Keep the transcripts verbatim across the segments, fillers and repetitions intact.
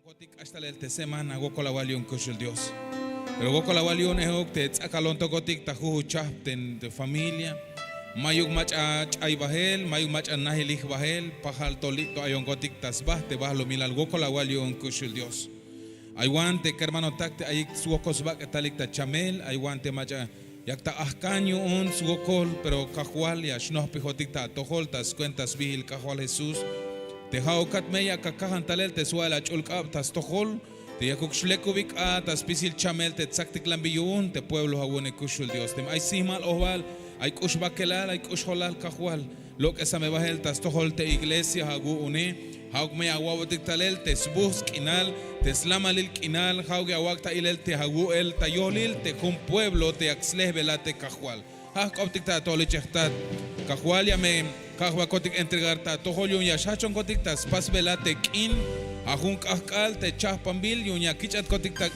Kotik k'ax talel te semana wokol awal yu'un kuxul Dios. Pero wokol awal yu'un euk te ts'akalontokkotik ta juju' chajp te familia. Mayuk mach'a ch'ay bajel, mayuk mach'a najilij bajel, pajal to li' to ayonkotik ta sba te balumilal, wokol awal yu'un kuxul Dios. Ay wan te kermanotak te ayik swokol sbak'etalik ta chamel, ay wan te mach'a yak ta ajk'an yu'un swokol, pero Kajwal ya xnojpijotik ta atojol ta skuenta sbiil Kajwal Jesús. Te ja'ukat me yak akajan talel te swa'el ach'ul k'ab ta stojol, te yakuk xlekubik a ta spisil chamel te tsaktiklanbil yu'un te pueblo awu'une kuxul Dios. Teme ay sijmal ojb'al, ay k'ux b'akelal, ay k'ux jolal Kajwal, lok'esa me bajel ta stojol te iglesia awu'une. Ja'uk me ya awa'botik talel te sbuj sk'inal, te slamalil k'inal, ja'uk ya awak' ta ilel te awu'el ta yolil te jun pueblo te yak slejb'elat te Kajwal. Ja' jk'optik ta atojol ich jtat. Kajwal, ya me kajwakotik entregar ta atojol yu'un ya xjajchonkotik ta spasb'elat te k'in, a jun k'ajk'al te chajpanbil yu'un ya kich'atkotik ta,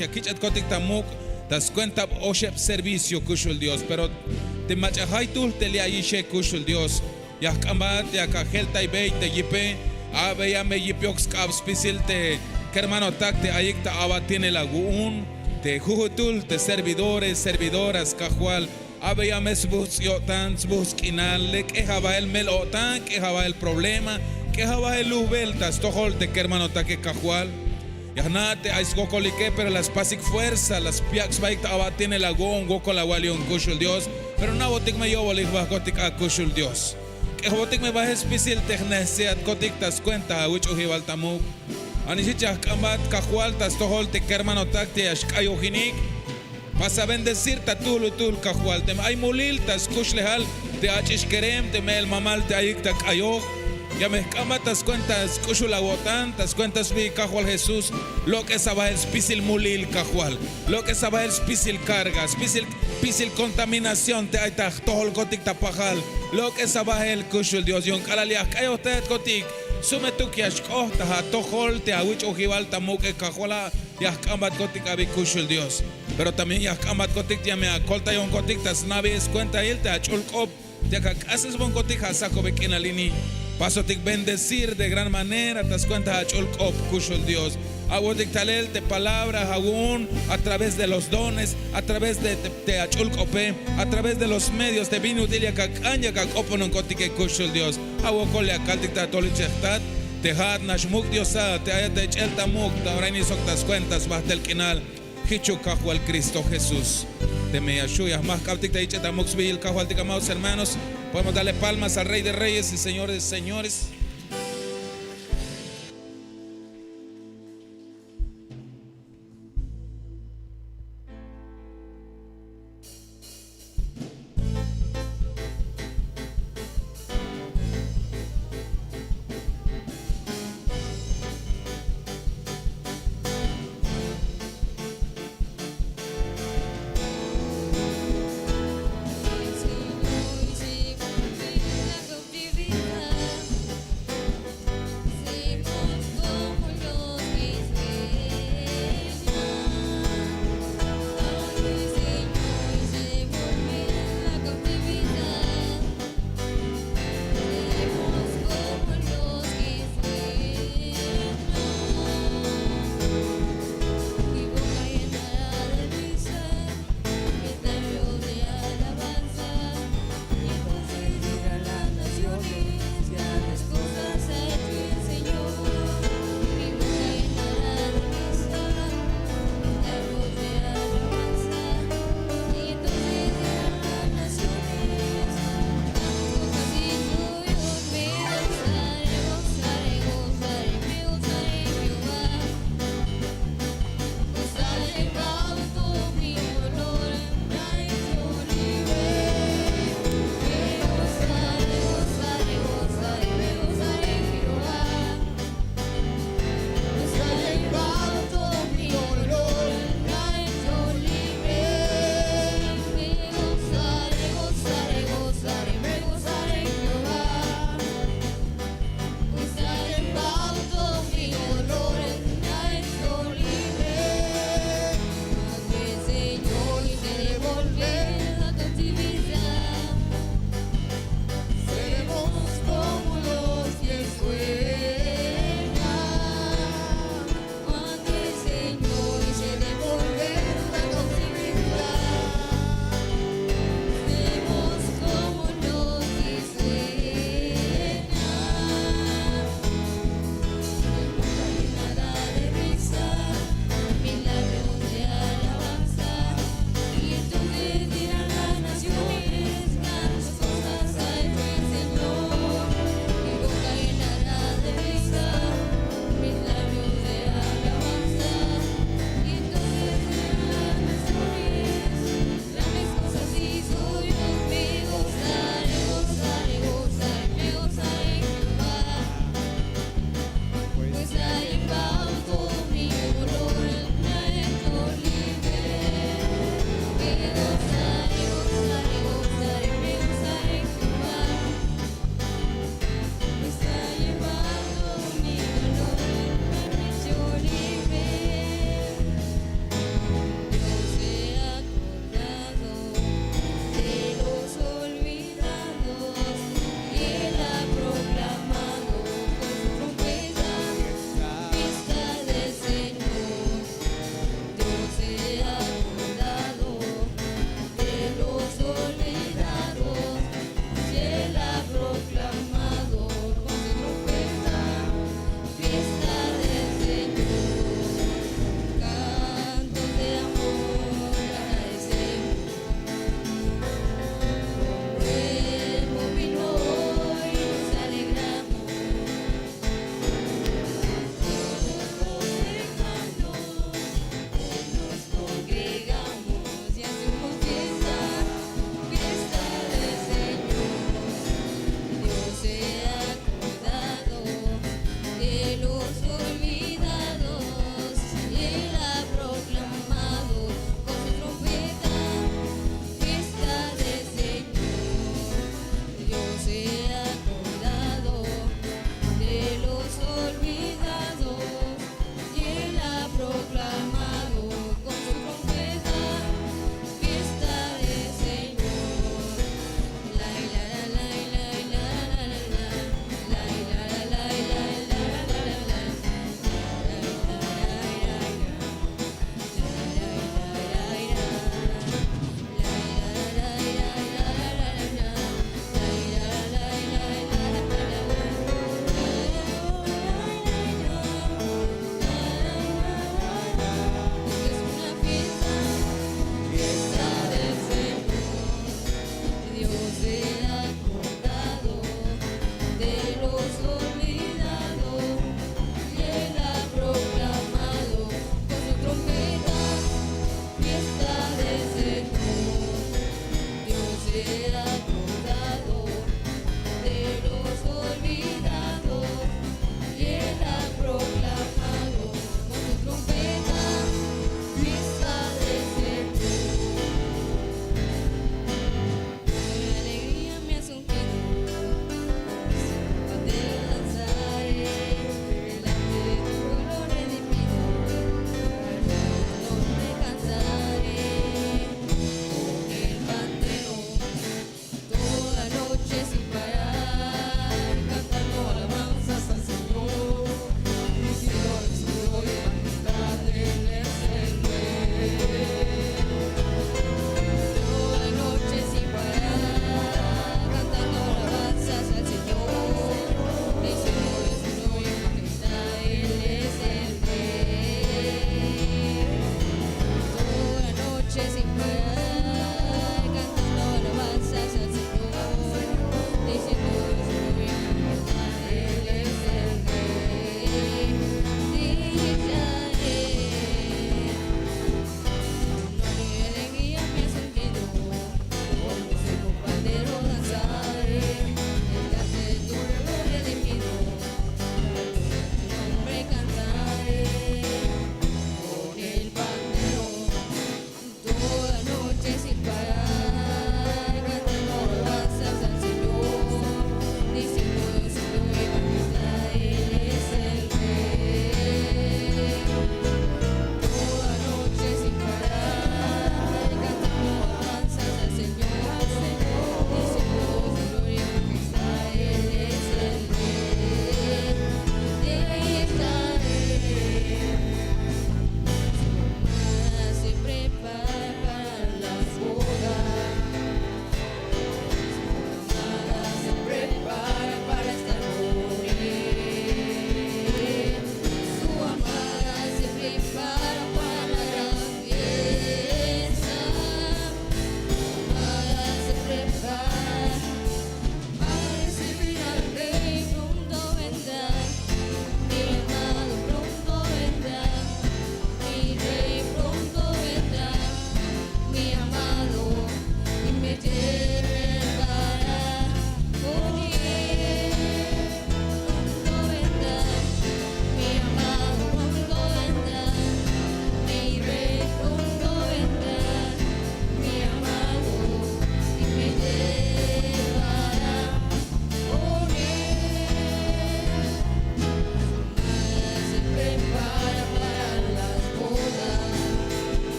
ya kich'atkotik ta muk' ta skuenta oxeb' servicio kuxul Dios. Pero te mach'a jaytuhl te li' ayixe kuxul Dios, ya jk'ambat yak ajeltaybey te yipe. A'beya me yipyok sk'ab spisil te kermanotak te ayik ta a'bati'nel awu'un, te jujutuhl te servidores, servidoras Kajwal. A'beya me sbuj ts'i-o'tan, sbuj sk'inal, le k'eja bajel mel-o'tan, k'eja bajel problema, k'eja bajel lujb'el ta stojol te kermanotake Kajwal. Ya jna' te ay swokolike, pero la spasik fuerza, la spyak' sbaik ta a'bati'nel awu'un, wokol awal yu'un kuxul Dios. Pero na'botik me yo'bolil jb'ajkotik a kuxul Dios. K'ejbotik me bajel spisil te jnecesidadkotik ta skuenta awich' ujib'al ta muk'. Ja'nix jich ya jk'ambat Kajwal ta stojol te kermanotak te ya xk'ayojinik. Pasa bendecir ta tuhlutuhl Kajwal, teme ay mulil ta skuxlejal te ach'ix kerem, teme el mamal te ayik ta k'ayoj, ya me jk'ambat ta skuenta sk'uxul awo'tan, ta skuenta sbiil Kajwal Jesús. Lok'es abajel spisil mulil Kajwal, lok'es abajel spisil karga, spisil, spisil contaminación te ay ta jtojolkotik ta pajal. Lok'es abajel kuxul Dios, yu'un k'alal ya jk'ayojtayatkotik, sumetuk ya xk'oht ta atojol te awich' ujib'al ta muk'e Kajwal a. Ya jk'ambatkotik abi kuxul Dios. Pero también ya jk'ambatkotik ya me akoltayonkotik ta sna'beyel skuentail te ach'ul k'op te yak ak'asesbonkotik asakobe k'inal ini. Pasotik bendecir de gran manera ta skuenta ach'ul k'op kuxul Dios. A'botik talel te palabra awu'un a través de los dones, a través de te, te ach'ul k'ope, a través de los medios te bin ut'il yak ak'an yak ak'opononkotike kuxul Dios. Awokol ya kaltik ta atojol ich jtat te ja'at nax muk' Diosat te ayat ta ich'el ta muk' ta ora ini sok ta skuenta sbajtel k'inal. Jichuk Kajwal Cristo Jesús. Teme ya xju' ya jmajk'abtik ta ich'el ta muk' sbiil Kajwaltik, amados hermanos, podemos darle palmas al Rey de Reyes y Señor de Señores. acordado de los olvidados y él ha proclamado con su trompeta fiesta de esplendor. Con alegría me has ungido, te danzaré delante de tu pueblo redimido, no me cansaré con el pandero. Todo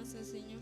Señor.